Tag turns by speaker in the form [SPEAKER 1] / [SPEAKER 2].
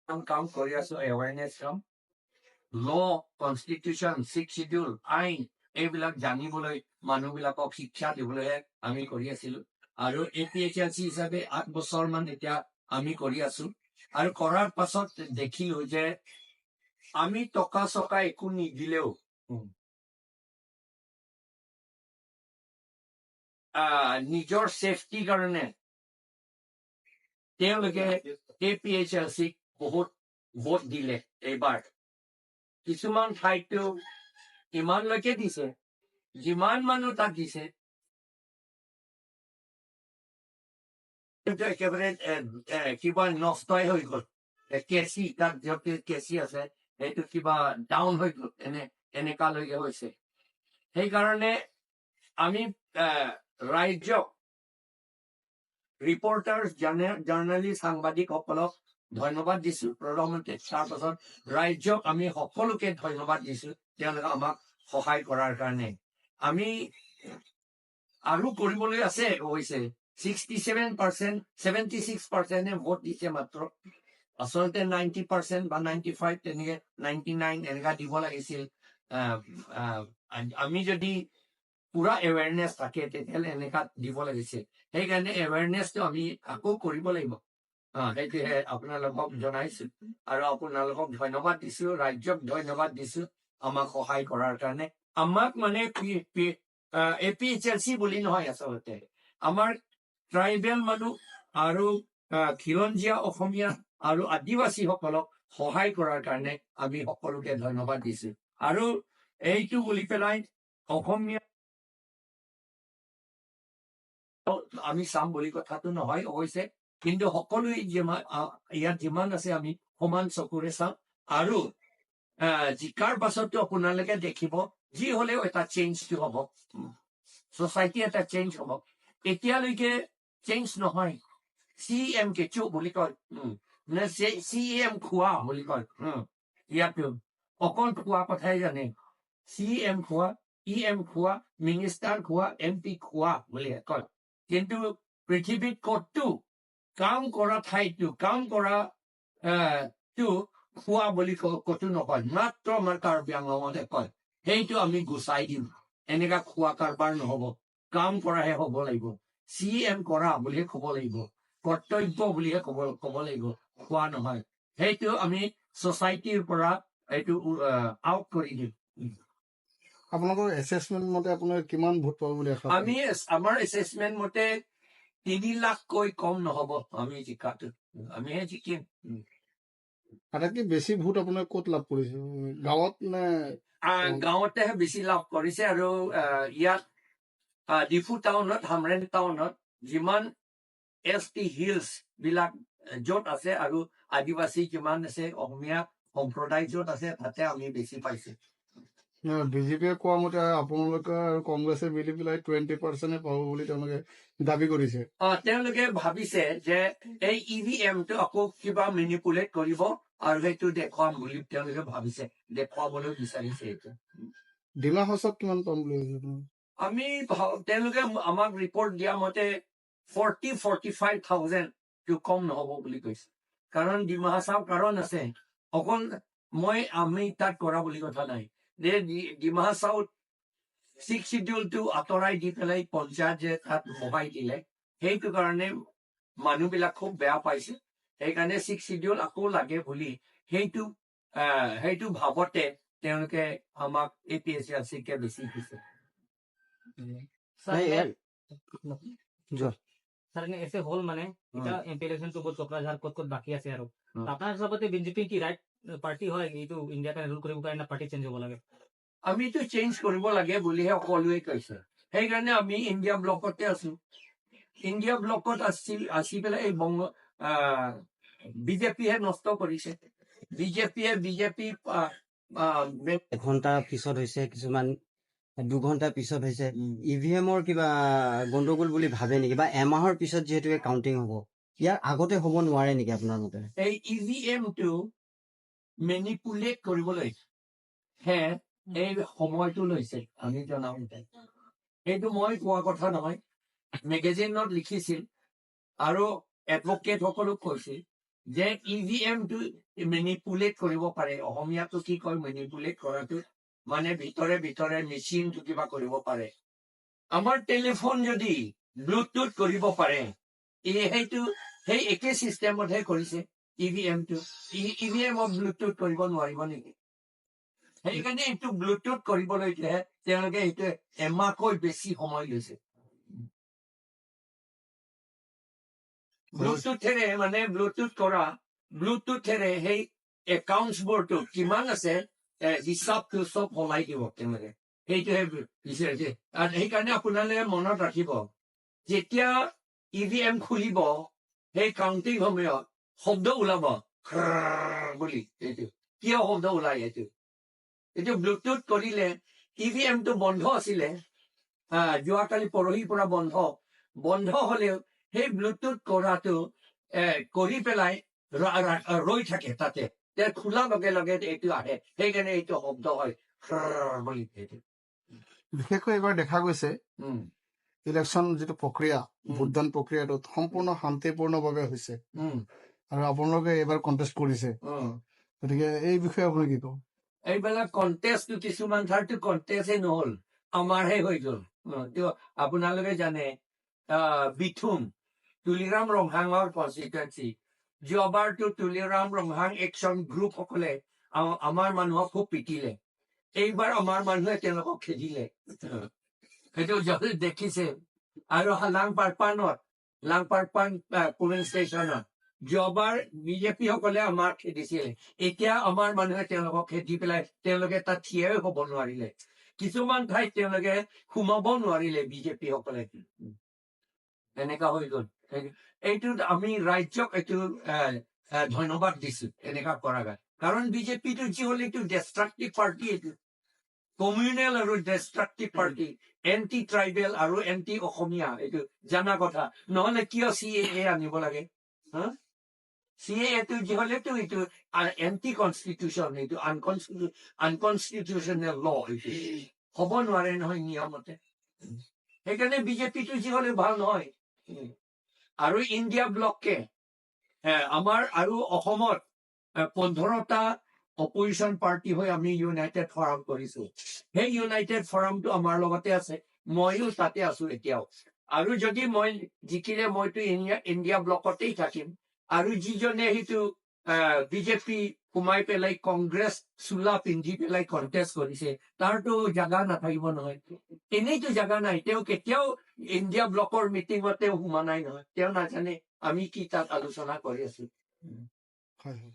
[SPEAKER 1] কাম কৰি আছো, এৱাৰনেছ কাম, ল, কনষ্টিটিউচন, ছিক্স চিডিউল, আইন, এইবিলাক জানিবলৈ মানুহবিলাকক শিক্ষা দিবলৈহে আমি কৰি আছিলো। আৰু A P H L C হিচাপে 8 বছৰ মান এতিয়া আমি কৰি আছো। আৰু কৰাৰ পাছত দেখিলো যে আমি টকা চকা একো নিদিলেও নিজৰ ছেফটিৰ কাৰণে তেওঁলোকে এ পি এইচ এল চিক বহুত ভোট দিলে। এইবাৰ কিছুমান ঠাইততো ইমানলৈকে দিছে, যিমান মানুহ তাত দিছে, কিন্তু একেবাৰে এ, এ, কিবা নষ্টই হৈ গ'ল। কেচি তাত য'ত কেচি আছে, সেইটো কিবা ডাউন হৈ গ'ল, এনেকালৈকে হৈছে। সেইকাৰণে আমি ৰাজ্যক, ৰিপৰ্টাৰ, জাৰ্নেলিষ্ট, সাংবাদিকসকলক ধন্যবাদ দিছো প্ৰথমতে। তাৰপাছত ৰাজ্যক আমি সকলোকে ধন্যবাদ দিছো, তেওঁলোকে আমাক সহায় কৰাৰ কাৰণে। আমি আৰু কৰিবলৈ আছে। অৱশ্যে 67%, 76 পাৰ্চেণ্টে ভোট দিছে মাত্ৰ। আচলতে 90% বা 95, তেনেকে 99 এনেকা দিব লাগিছিল। আহ, আহ, আমি যদি পুৰা এৱেৰনেছ থাকে, তেতিয়াহ'লে এনেকা দিব লাগিছিল। সেইকাৰণে এৱেৰনেছটো আমি আকৌ কৰিব লাগিব। সেইটোহে আপোনালোকক জনাইছো আৰু আপোনালোকক ধন্যবাদ দিছো, ৰাজ্যক ধন্যবাদ দিছো আমাক সহায় কৰাৰ কাৰণে। আমাক মানে A P H L C বুলি নহয়, আচলতে আমাৰ ট্ৰাইবেল মানুহ আৰু খিলঞ্জীয়া অসমীয়া আৰু আদিবাসীসকলক সহায় কৰাৰ কাৰণে আমি সকলোকে ধন্যবাদ দিছো। আৰু এইটো বুলি পেলাই অসমীয়া আমি চাম বুলি কথাটো নহয় অৱশ্যে, কিন্তু সকলোৱে যিমান ইয়াত যিমান আছে, আমি সমান চকুৰে চাম। আৰু জিকাৰ পাছতো আপোনালোকে দেখিব, যি হলেও এটা চেঞ্জটো হ'ব, ছচাইটি এটা চেঞ্জ হ'ব। এতিয়ালৈকে চেঞ্জ নহয়। চি এম কেঁচু বুলি কয়, নে চি এম খোৱা বুলি কয়। ইয়াতো অকল খোৱা কথাই জানে। চি এম খোৱা, ই এম খোৱা, মিনিষ্টাৰ খোৱা, এম পি খোৱা বুলি কয়। কিন্তু পৃথিৱীত ক'তো কাম কৰা ঠাইতো কাম কৰা টো খোৱা বুলি ক'তো নকয়, মাত্ৰ আমাৰ কাৰ্বি আংলঙতে কয়। সেইটো আমি গুচাই দিম। এনেকা খোৱা কাৰবাৰ নহব, কাম কৰাহে হ'ব লাগিব। চি এম কৰা বুলিহে ক'ব লাগিব, কৰ্তব্য বুলিহে ক'ব লাগিব, খোৱা নহয়। সেইটো আমি ছচাইটিৰ পৰা এইটো আউট কৰি দিম।
[SPEAKER 2] আপোনালোকৰ এছেচমেণ্ট মতে আপোনালোকে কিমান ভোট পাব বুলি আশা?
[SPEAKER 1] আমি আমাৰ এছেচমেণ্ট মতে 3 লাখকৈ কম নহব আমি জিকাটো, আমিহে জিকিম।
[SPEAKER 2] আটাইতকৈ বেছি ভোট আপোনালোকে ক'ত লাভ কৰিছে, গাঁৱত নে?
[SPEAKER 1] গাঁৱতেহে বেছি লাভ কৰিছে। আৰু ইয়াত ডিফু টাউনত, হামৰেন টাউনত যিমান এছ টি হিলছ বিলাক য'ত আছে আৰু আদিবাসী যিমান আছে, অসমীয়া সম্প্ৰদায় য'ত আছে, তাতে আমি বেছি পাইছো।
[SPEAKER 2] বিজেপিয়ে কোৱা মতে আপোনালোকে আৰু কংগ্ৰেছে মিলি পেলাই 20%-এ পাব বুলি তেওঁলোকে দাবী কৰিছে।
[SPEAKER 1] তেওঁলোকে ভাবিছে যে এই ই ভি এমটো আকৌ কিবা মেনিপুলেট কৰিব আৰু সেইটো দেখুৱাম বুলি তেওঁলোকে ভাবিছে, দেখুৱাবলৈ বিচাৰিছে এইটো।
[SPEAKER 2] ডিমা হাছাওত কিমান পাম বুলি ভাবিছে আপোনালোকে?
[SPEAKER 1] আমি তেওঁলোকে আমাক ৰিপৰ্ট দিয়া মতে 40-45 থাউজেণ্ড কম নহব বুলি কৈছে। কাৰণ ডিমা হাছাও কাৰণ আছে, অকল মই আমি তাত কৰা বুলি কথা নাই যে ডিমা হাছাওত ছিক্স চিডিউলটো আঁতৰাই দি পেলাই পঞ্চায়ত যে তাত বহাই দিলে, সেইটো কাৰণে মানুহবিলাক খুব বেয়া পাইছে। সেইকাৰণে ছিক্স চিডিউল আকৌ লাগে বুলি সেইটো ভাৱতে তেওঁলোকে আমাক এ পি এইচ এল চিকে বেছি দিছে।
[SPEAKER 3] ছাৰ,
[SPEAKER 4] নাই, যোৱা।
[SPEAKER 3] ছাৰ, এনে এছে হ'ল মানে এতিয়া এম পি ইলেকশ্যনটো বহুত কোকৰাঝাৰ ক'ত ক'ত বাকী আছে আৰু আপোনাৰ হিচাপতে বিজেপি কি ৰাইট পাৰ্টি হয় এইটো ইণ্ডিয়াৰ কাৰণে ৰুল কৰিব কাৰণে, পাৰ্টি চেঞ্জ হ'ব লাগে?
[SPEAKER 1] আমিতো চেঞ্জ কৰিব লাগে বুলিহে সকলোৱে কৈছে। সেইকাৰণে আমি ইণ্ডিয়া ব্লকতে আছো। ইণ্ডিয়া ব্লকত আছি পেলাই এই বংগ বিজেপিহে নষ্ট কৰিছে, বিজেপিয়ে, বিজেপি।
[SPEAKER 4] এঘন্টা পিছত হৈছে, কিছুমান 2 ঘণ্টা পিছত হৈছে। ই ভি এমৰ কিবা গণ্ডগোল বুলি ভাবে নেকি? বা এমাহৰ পিছত যিহেতুকে কাউণ্টিং হ'ব, ইয়াৰ আগতে হ'ব নোৱাৰে নেকি আপোনাৰ মতে?
[SPEAKER 1] এই ই ভি এমটো মেনিপুলেট কৰিবলৈ হে এই সময়টো লৈছে আমি জনামতে। এইটো মই কোৱা কথা নহয়, মেগাজিনত লিখিছিল আৰু এডভকেট সকলেও কৈছিল। যে ইভিএম টো মেনিপুলেট কৰিব পাৰে। অসমীয়াটো কি কয় মেনিপুলেট কৰাটো, মানে ভিতৰে ভিতৰে মেচিনটো কিবা কৰিব পাৰে। আমাৰ টেলিফোন যদি ব্লুটুথ কৰিব পাৰে, এই সেইটো সেই একে চিষ্টেমতহে কৰিছে ইভিএম টো। ইভিএমক ব্লুটুথ কৰিব নোৱাৰিব নেকি? সেইকাৰণে এইটো ব্লুটুথ কৰিবলৈহে তেওঁলোকে এইটো এমাহকৈ বেছি সময় লৈছে। ব্লুটুথেৰে, মানে ব্লুটুথ কৰা, ব্লুটুথেৰে সেই একাউণ্টছ বোৰটো কিমান আছে হিচাপটো চব সলাই দিব তেওঁলোকে, সেইটোহে বিচাৰিছে। আৰু সেইকাৰণে আপোনালোকে মনত ৰাখিব, যেতিয়া ইভিএম খুলিব সেই কাউণ্টিং সময়ত শব্দ ওলাব খ্ৰৰৰ বুলি। এইটো কিয় শব্দ ওলাই? এইটো ব্লুটুথ কৰিলে। ইভিএম টো বন্ধ আছিলে, যোৱাকালি পৰহিৰ পৰা বন্ধ। বন্ধ হলেও সেই ব্লুটুথ কৰাটো কৰি পেলাই ৰৈ থাকে তাতে, খোলাৰ লগে লগে এইটো আহে, সেইকাৰণে এইটো শব্দ হয় খ্ৰৰৰ বুলি সেইটো।
[SPEAKER 2] বিশেষকৈ এইবাৰ দেখা গৈছে ইলেকশ্যন যিটো প্ৰক্ৰিয়া, ভোটদান প্ৰক্ৰিয়াটোত সম্পূৰ্ণ শান্তিপূৰ্ণভাৱে হৈছে আৰু আপোনালোকে এইবাৰ কণ্টেষ্ট কৰিছে, গতিকে এই বিষয়ে আপুনি কি ক'ব?
[SPEAKER 1] এইবিলাক কণ্টেষ্টটো কিছুমান ঠাইততো কণ্টেষ্টে নহল, আমাৰহে হৈ গল। আপোনালোকে জানে, বিথুং তুলিৰাম ৰংহাঙৰ কনষ্টিটুৱেঞ্চি, যোৱাবাৰটো তুলিৰাম ৰংহাং একশ্যন গ্ৰুপ সকলে আমাৰ মানুহক খুব পিটিলে। এইবাৰ আমাৰ মানুহে তেওঁলোকক খেদিলে, সেইটো দেখিছে। আৰু লাংপাৰপান পুলিং ষ্টেচনত যোৱাবাৰ বিজেপি সকলে আমাক খেদিছিলে, এতিয়া আমাৰ মানুহে তেওঁলোকক খেদি পেলাই তেওঁলোকে তাত থিয় হব নোৱাৰিলে। কিছুমান ঠাইত তেওঁলোকে সোমাব নোৱাৰিলে বিজেপি সকলে, এনেকা হৈ গল। এইটোত আমি ৰাজ্যক এইটো ধন্যবাদ দিছো এনেকা কৰা কাৰণে। কাৰণ বিজেপিটো যি হলে এইটো ডেষ্ট্ৰাকটিভ পাৰ্টি, এইটো কমিউনেল আৰু ডেষ্ট্ৰাকটিভ পাৰ্টি, এণ্টি ট্ৰাইবেল আৰু এণ্টি অসমীয়া, এইটো জানা কথা। নহলে কিয় CAA আনিব লাগে? হা, CAA টো যি হলেতো এইটো এণ্টি কনষ্টিটিউচন, এইটো আনকনষ্টিটিউচনেল ল, এইটো হ'ব নোৱাৰে নহয় নিয়মতে। সেইকাৰণে বিজেপিটো যি হলে ভাল নহয়। আৰু ইণ্ডিয়া ব্লকে আমাৰ আৰু অসমত 15টা অপজিশ্যন পাৰ্টি হৈ আমি ইউনাইটেড ফৰাম কৰিছো। সেই ইউনাইটেড ফৰামটো আমাৰ লগতে আছে, মইও তাতে আছো এতিয়াও। আৰু যদি মই জিকিলে মইতো ইণ্ডিয়া ব্লকতেই থাকিম। আৰু যিজনে সেইটো বিজেপি সোমাই পেলাই কংগ্ৰেছ চোলা পিন্ধি পেলাই কণ্টেষ্ট কৰিছে, তাৰতো জাগা নাথাকিব নহয়। এনেইতো জাগা নাই, তেওঁ কেতিয়াও ইণ্ডিয়া ব্লকৰ মিটিঙত তেওঁ সোমা নাই নহয়, তেওঁ নাজানে আমি কি তাত আলোচনা কৰি আছো।
[SPEAKER 2] হয় হয়।